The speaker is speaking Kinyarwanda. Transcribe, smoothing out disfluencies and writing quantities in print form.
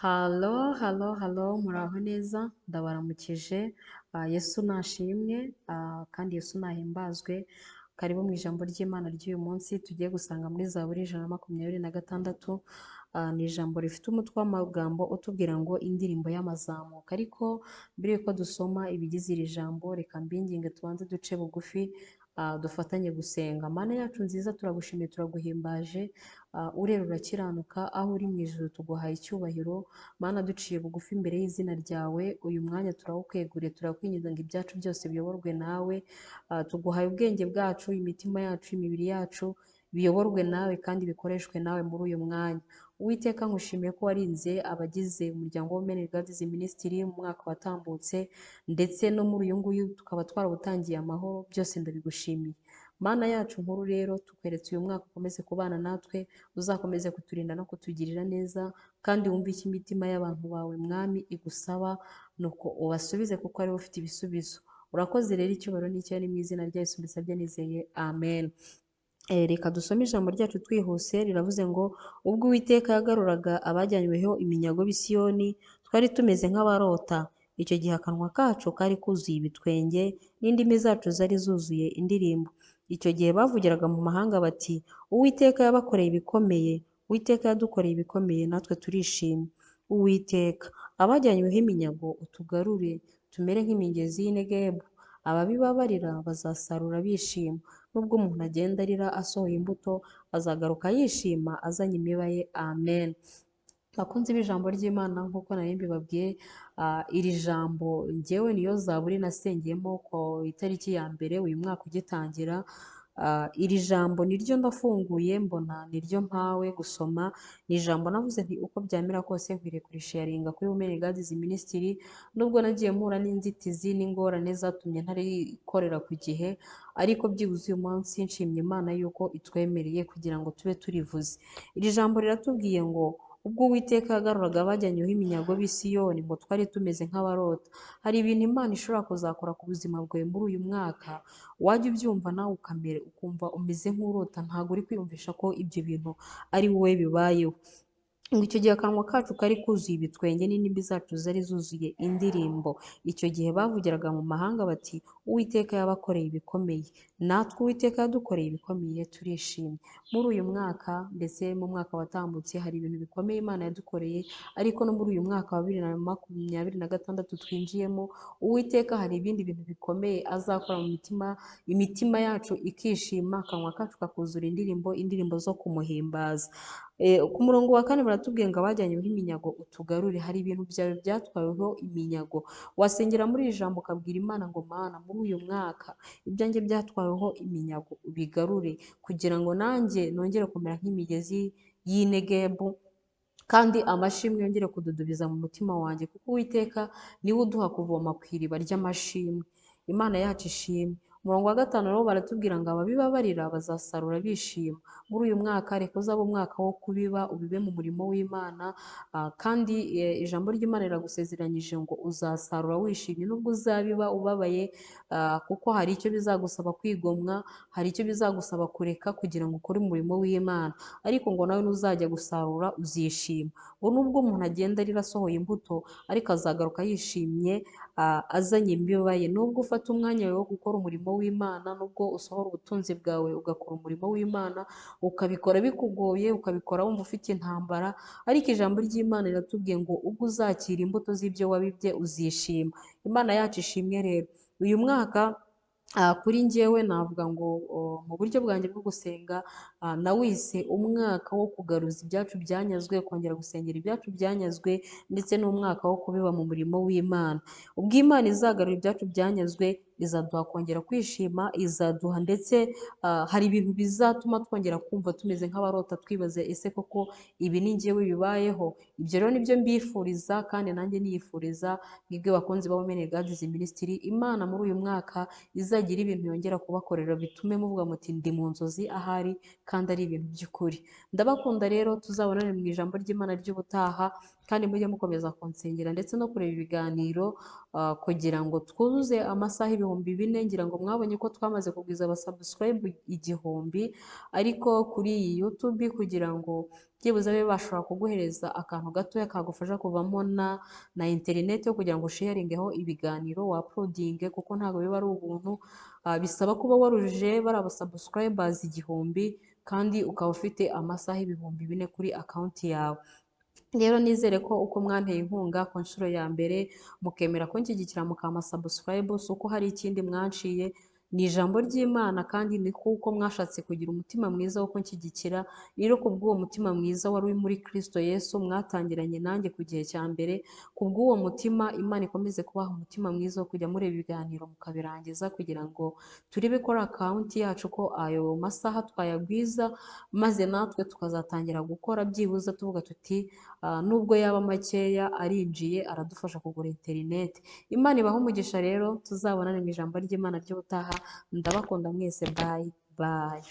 Hello, hello, hello, muraho neza, ndabaramukije, Yesu nashimwe, kandi Yesu nahimbazwe. Karibu mu ijambo ry'Imana ry'uyu munsi tugiye gusanga muri Zaburi 126. Ni ijambo rifite umutwe w'amagambo utubwira ngo indirimbo y'amazamuka. Ariko mbere yuko dusoma ibigize iri jambo, reka mbinginge tubanze duce bugufi, dufatanye gusenga. Mana yacu nziza, turagushimiye, turaguhimbaje, urera urakiranuka, aho uri mu ijuru tuguhaye icyubahiro. Mana, duciye bugufi imbere y'izina ryawe, uyu mwanya turawukweguriye, turakwinginga ngo ibyacu byose biyoborwe nawe. Tuguhaye ubwenge bwacu, imitima yacu, imibiri yacu biyoborwe nawe kandi bikoreshwe nawe muri uyu mwanya. Uwiteka, nkushimiye ko warinze abagize umuryango wa Women Regards Ministry mu mwaka watambutse, ndetse no muri uyu nguyu tukaba twarawutangiye amahoro, byose ndabigushimiye. Mana yacu nkuru rero, tukweretse uyu mwaka, ukomeze kubana natwe, uzakomeze kuturinda no kutugirira neza, kandi wumve icyo imitima y'abantu bawe Mwami igusaba, nuko ubasubize kuko ariwe ufite ibisubizo. Urakoze rero, icyubahiro n'icyawe ni mu izina rya Yesu mbisabye nizeye, amen. Reka dusome ijambo ryacu twihuse. Riravuze ngo ubwo Uwiteka yagaruraga abajyanyweho iminyago b'i Siyoni, twari tumeze nk'abarota. Icyo gihe akanwa kacu kari kuzuye ibitwenge, n'indimi zacu zari zuzuye indirimbo. Icyo gihe bavugiraga mu mahanga bati: "Uwiteka yabakoreye ibikomeye, Uwiteka yadukoreye ibikomeye, natwe turishimye." Uwiteka, abajyanyweho iminyago utugarure, tumere nk'imigezi y'i Negebu. Ababiba barira bazasarura bishima. Nubwo umuntu agenda arira asohoye imbuto, azagaruka yishima azanye imiba ye. Amen. Bakunzi b'ijambo ry'Imana, nk'uko nari mbibabwiye, iri jambo njyewe niyo zaburi nasengeyemo ku itariki ya mbere uyu mwaka ugitangira. Iri jambo niryo ndafunguye mbona niryo mpawe gusoma. Ni ijambo navuze nti uko byamera kose nkwiriye kurisharinga kuri Women Regards Ministry, nubwo nagiye mpura n'inzitizi n'ingorane zatumye ntarikorera ku gihe, ariko byibuze uyu munsi nshimye Imana yuko itwemereye kugira ngo tube turivuze. Iri jambo riratubwiye ngo ubwo Uwiteka yagaruraga abajyanyweho iminyago b'i Siyoni, ngo twari tumeze nk'abarota. Hari ibintu Imana ishobora kuzakora ku buzima bwawe muri uyu mwaka, wajya ubyumva nawe ukamera ukumva umeze nk'urota, ntabwo uri kwiyumvisha ko ibyo bintu ari wowe bibayeho. Ngo icyo gihe akanwa kacu kari kuzuye ibitwenge, n'indimi zacu zari zuzuye indirimbo. Icyo gihe bavugiraga mu mahanga bati: "Uwiteka yabakoreye ibikomeye, natwe Uwiteka yadukoreye ibikomeye, turishimye." Muri uyu mwaka, ndetse mu mwaka watambutse, hari ibintu bikomeye Imana yadukoreye, ariko no muri uyu mwaka wa 2026 twinjiyemo, Uwiteka hari ibindi bintu bikomeye azakora mu mitima, imitima yacu ikishima, akanwa kacu kakuzura indirimbo, indirimbo zo kumuhimbaza. Ku murongo wa kane baratubwiye ngo abajyanyweho iminyago utugarure. Hari ibintu byawe byatwaweho iminyago. Wasengera muri iri jambo ukabwira Imana ngo: "Mana, muri uyu mwaka ibyanjye byatwaweho iminyago ubigarure, kugira ngo nanjye nongere kumera nk'imigezi y'i Negebu, kandi amashimwe yongere kududubiza mu mutima wanjye," kuko Uwiteka niwe uduha kuvoma ku iriba ry'amashimwe. Imana yacu ishimwe. Umurongo wa gatanu rero baratubwira ngo ababiba barira bazasarura bishima. Muri uyu mwaka reka uzabe umwaka wo kubiba, ubibe mu murimo w'Imana, kandi ijambo ry'Imana riragusezeranyije ngo uzasarura wishimye nubwo uzabiba ubabaye, kuko hari icyo bizagusaba kwigomwa, hari icyo bizagusaba kureka kugira ngo ukore umurimo w'Imana, ariko ngo nawe nuzajya gusarura uzishima. Ngo nubwo umuntu agenda arira asohoye imbuto, ariko azagaruka yishimye, azanye imbiba ye. Nubwo ufata umwanya wawe wo gukora umurimo w'Imana, nubwo usohora ubutunzi bwawe ugakora umurimo w'Imana, ukabikora bikugoye, ukabikora wumva ufite intambara, ariko ijambo ry'Imana riratubwiye ngo ubwo uzakira imbuto z'ibyo wabibye uzishima. Imana yacu ishimwe. Rero uyu mwaka, kuri njyewe navuga ngo mu buryo bwanjye bwo gusenga, nawise umwaka wo kugaruza ibyacu byanyazwe, kongera gusengera ibyacu byanyazwe, ndetse n'umwaka wo kubiba mu murimo w'Imana. Ubwo Imana izagarura ibyacu byanyazwe, izaduha kongera kwishima, izaduha ndetse hari ibintu bizatuma twongera kumva tumeze nk'abarota, twibaze: "Ese koko ibi ni njyewe bibayeho?" Ibyo rero nibyo mbifuriza kandi nanjye niyifuriza. Mwebwe bakunzi ba Women Regards Ministry, Imana muri uyu mwaka izagira ibintu yongera kubakorera bitume muvuga muti: "Ndi mu nzozi ahari," kandi ari ibintu by'ukuri. Ndabakunda rero, tuzabonane mu ijambo ry'Imana ry'ubutaha, kandi mujye mukomeza kunsengera ndetse no kureba ibiganiro, kugira ngo twuzuze amasaha 4000. Ngira ngo mwabonye ko twamaze kugwiza abasubscribe 1000, ariko kuri iyi YouTube kugira ngo byibuze babe bashobora kuguhereza akantu gatoya kagufasha kuvamo na interineti yo kugira ngo usharingeho ibiganiro, wapulodinge, kuko ntabwo biba ari ubuntu. Bisaba kuba warujuje bari abasubscribers 1000 kandi ukaba ufite amasaha 4000 kuri akawunti yawe. Rero nizere ko uko mwanteye inkunga ku nshuro ya mbere mukemera kunshyigikira mukampa subscribe, si uko hari ikindi mwanciye, ni ijambo ry'Imana kandi ni kuko mwashatse kugira umutima mwiza wo kunshyigikira. Rero kubw'uwo mutima mwiza wari uri muri Kristo Yesu mwatangiranye nanjye ku gihe cya mbere, kubw'uwo mutima Imana ikomeze kubaha umutima mwiza wo kujya mureba ibiganiro mukabirangiza, kugira ngo turebe kuri akawunti yacu ko ayo masaha twayagwiza, maze natwe tukazatangira gukora byibuze tuvuga tuti nubwo yaba makeya arinjiye aradufasha kugura interineti. Imana ibahe umugisha rero, tuzabonane mu ijambo ry'Imana ry'ubutaha. Ndabakunda mwese, bye bye.